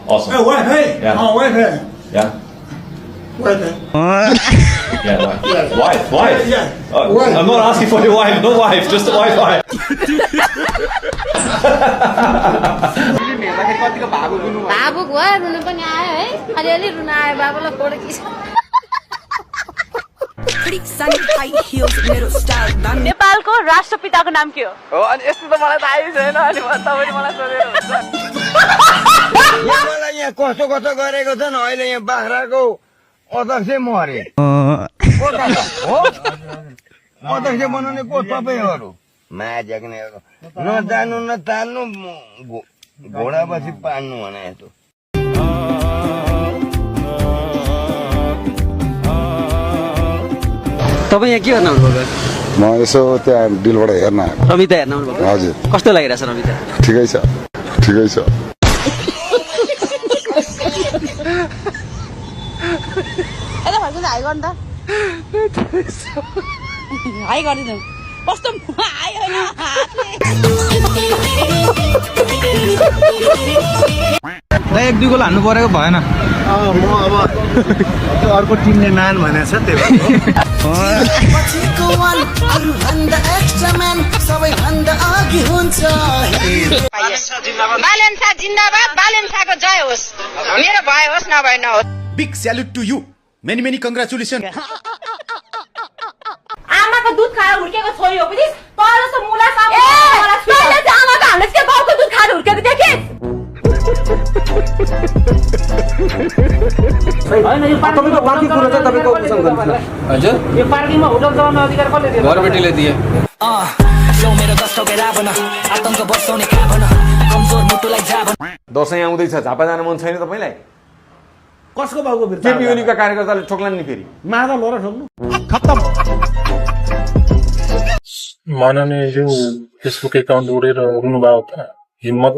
Awesome. Wi-Fi. Yeah. Oh, Wi-Fi. Yeah. Wi-Fi. Yeah. Wife. Yeah. Oh, I'm not asking for your wife. No wife. Just the Wi-Fi. भावुक भयो रुनु पनि आयो है अलिअलि रुन आयो बाबुलाई फोटो खिच नेपालको राष्ट्रपिताको नाम के हो अनि यस्तो त मलाई थाहै छैन अनि तपाईले मलाई सोधेर हुन्छ मलाई यहाँ कस्तो कस्तो गरेको छन् अहिले यहाँ बाख्राको अध्यक्ष मरे अध्यक्ष बनाउने को तपाईँहरू माझ्याक्नेहरू नजानु न तान्नु घोडा बसी पाल्नु भने यस्तो तपाईँ यहाँ के गर्न आउनुभएको म यसो त्यहाँ डिलबाट हेर्न आएको रमिता हेर्न आउनुभएको हजुर कस्तो लागिरहेछ रमिता ठिकै छ ठिकै छ यता फर्किन्छ हाई गर्नु त हाई गरिदिनु कस्तो आयो न एक दुई गोल हान्नु परेको भएन म अब त्यो अर्को टिमले नान भनेछ त्यही बालेन्सा जिन्दाबाद बालेन्साको जय होस् मेरो भए होस् नभए नहोस् Big salute to you. Many congratulations. आमाको दुध खाएर हुर्केको छोरी हो पनि तर जस्तो मुला सामु तैले चाहिँ आमाको हामीले के बाउको दुध खाएर हुर्केको देखे हैन यो तपाईको बाँकी कुरा चाहिँ तपाईको उपसन गर्नुस् हजुर यो पार्किङमा होटल चलाउने अधिकार कसले दियो घरबेटीले दिए यो मेरो दस्तके रावण आतंक बसाउने काभन कमजोर मुटुलाई जाबन दशैं आउँदैछ झापा जान मन छैन तपाईलाई कसको बाउको बिर्ता केपी ओलीका कार्यकर्ताले ठोक्लान् नि फेरि मादा लोर ठोक्नु माननीय फेसबुक एकाउन्ट उडेर हुनुभएको त हिम्मत